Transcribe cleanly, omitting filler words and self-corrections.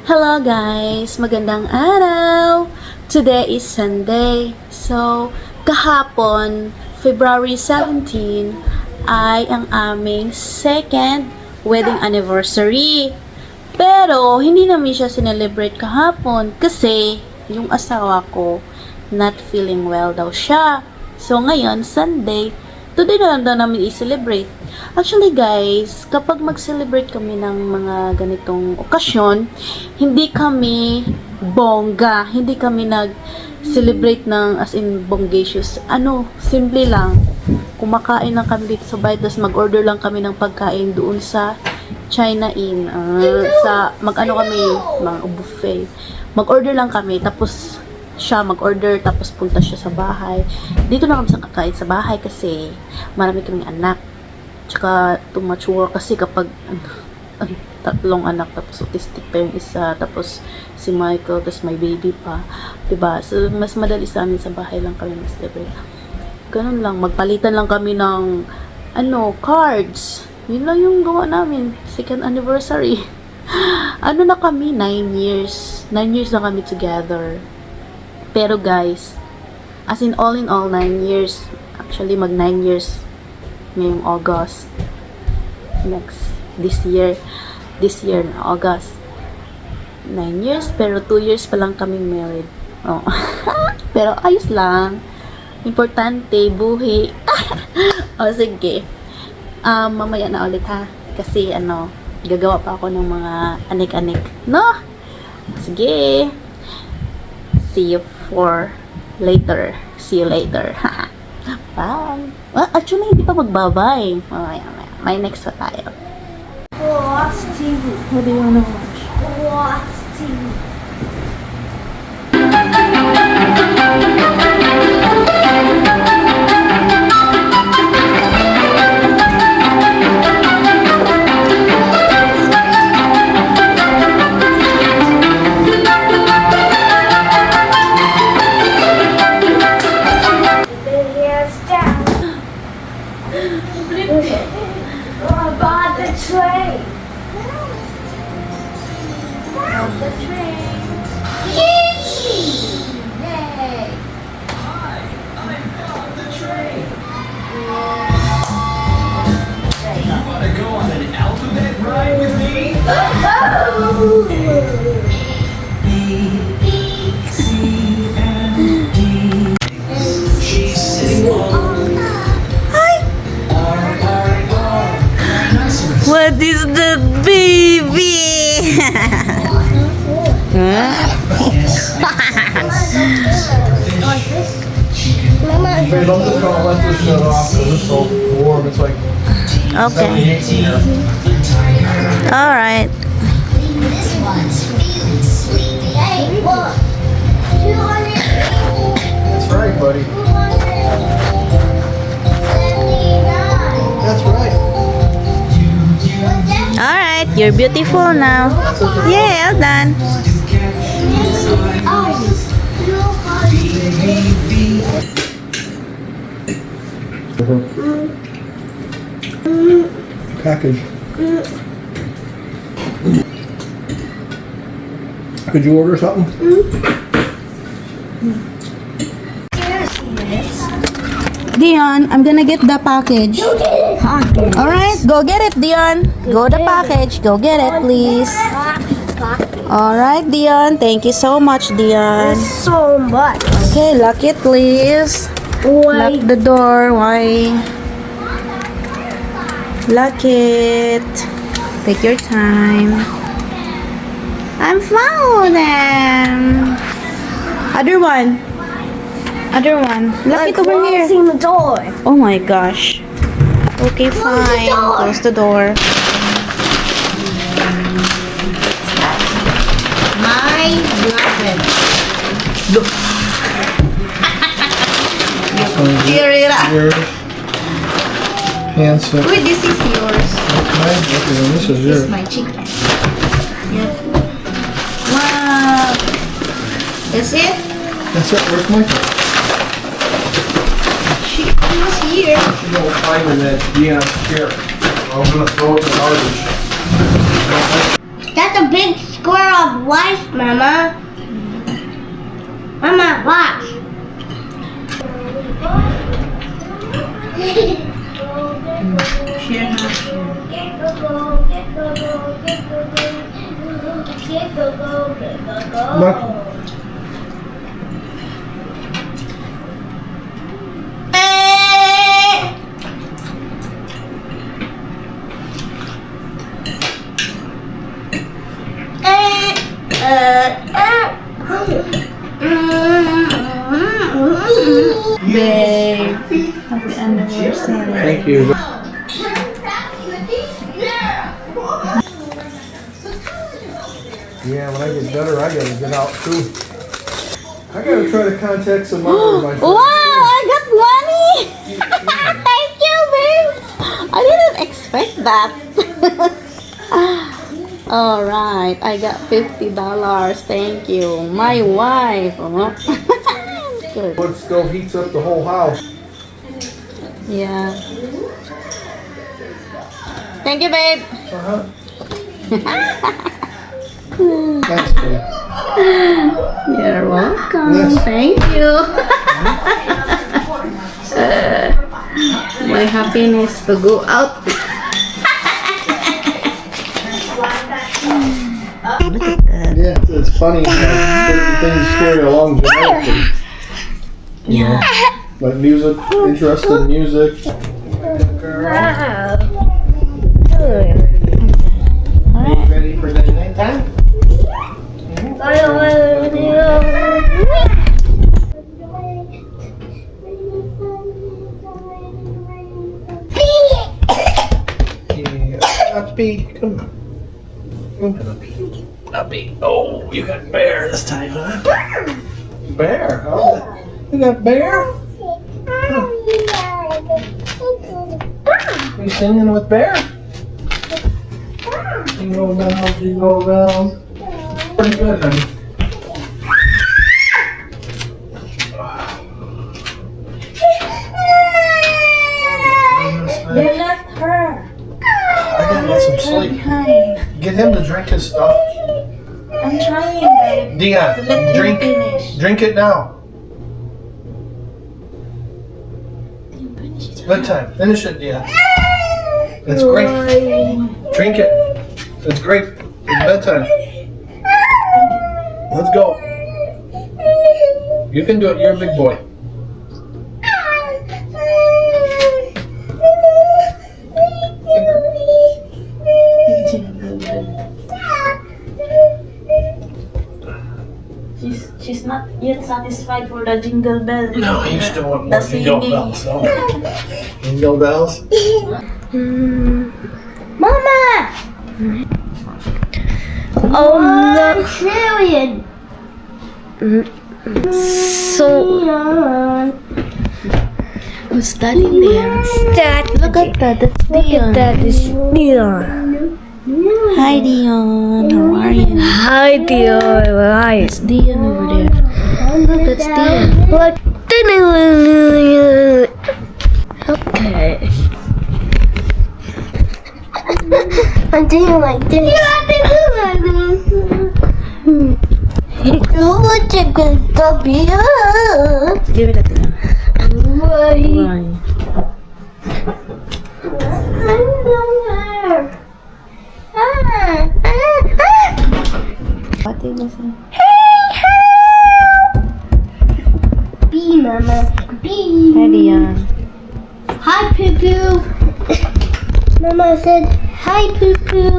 Hello guys! Magandang araw! Today is Sunday. So, kahapon, February 17, ay ang aming second wedding anniversary. Pero, hindi namin siya sinelebrate kahapon kasi yung asawa ko not feeling well daw siya. So, ngayon, Sunday, today na lang daw namin i-celebrate. Actually guys, kapag mag-celebrate kami ng mga ganitong okasyon, hindi kami bongga, hindi kami nag-celebrate ng as in bonggacious. Simple lang. Kumakain lang kami dito sa bahay, tapos mag-order lang kami ng pagkain doon sa China Inn. Kami, mga buffet. Mag-order lang kami, tapos siya mag-order, tapos punta siya sa bahay. Dito na kami sa kakain sa bahay kasi marami kaming anak. Tsaka too much work kasi kapag tatlong anak, tapos autistic pa yung isa, tapos si Michael, tapos may baby pa, diba? So mas madali sa amin sa bahay lang kami mag-celebrate. Ganun lang, magpalitan lang kami ng cards. Yun lang yung gawa namin, second anniversary. Na kami, 9 years na kami together. Pero guys, as in all 9 years, actually mag 9 years ngayong August. This year na August. 9 years, pero 2 years pa lang kaming married. Oh. Pero ayos lang. Importante, buhi. Sige. Mamaya na ulit ha. Kasi gagawa pa ako ng mga anik-anik. No? Sige. See you later. Bye. Actually, hindi pa magbabay. May next pa tayo. Watch TV. What do you wanna watch? Watch TV. About the train. About the train. Yay! Hi, I'm Bob the Train. You want to go on an alphabet ride with me? She's sitting on. What is the baby? Wait, I'm just gonna let this shut off because it's so warm. It's like Okay. 78 in here. Alright. This one's feeling sleepy. Hey, look. 200. That's right, buddy. 279. That's right. Alright, you're beautiful now. Yeah, well done. Package. Could you order something? Dion, I'm gonna get the package. Alright, go get it, Dion. Go the package. Go get it, please. Alright, Dion. Thank you so much, Dion. So much. Okay, lock it, please. Lock the door. Why? Lock it. Take your time. I'm found them. Other one. Lock it over here. Closing the door. Oh my gosh. Okay, fine. Close the door. My blanket. Look. Here it is. Yours. Handset. Wait, this is yours. Okay, and this is This is yours. my chicken. Yep. Wow. That's it? That's it. Where's Michael? She was here. She's gonna find in that damn chair. I'm gonna throw it in the garbage. That's a big square of life, Mama. Mama, watch. Share na. Look. Babe, happy anniversary. Thank you. Yeah, when I get better, I gotta get out too. I gotta try to contact some other of my friends. Wow, I got money! Thank you, babe! I didn't expect that. Alright, I got $50. Thank you. My wife. Good. Wood stove heats up the whole house. Yeah. Thank you, babe. Uh-huh. Thanks, babe. You're welcome. Yes. Thank you. My happiness to go out. Look at that. Yeah, it's funny. Certain things carry along genetically. Yeah. Like music, interest in music. Ready for the night time? Yeah, Uppy, come on. Come on, Uppy. Uppy. Oh, you got bear this time, huh? Bear? Oh, you got bear? You singing with bear? Jingle bells, jingle bells. Pretty good, honey. They left her. I gotta get some sleep. Behind. Get him to drink his stuff. I'm trying, babe. Dion, Let him drink. finish. Drink it now. Bedtime. Finish it, Dion. It's great. Drink it. It's great. It's bedtime. Let's go. You can do it. You're a big boy. She's not yet satisfied for the jingle bell. No, you still want The more jingle singing. bells. No. Jingle bells. Mama! Oh, no. Trillion. So, who's studying there? Look at that. That's Dion. That is Pilar. Hi, Dion. How are you? Hi, Pilar. Hi. It's Dion over there. Look, that's Dion. What? Okay. I'm doing like this. You have to do like this. You want to get the beer? Give it a Dion. Why? Why? What did you say? Bee, Mama. Bee. Hi, Dion. Hi, Poo Poo. Mama said, hi, Poo Poo.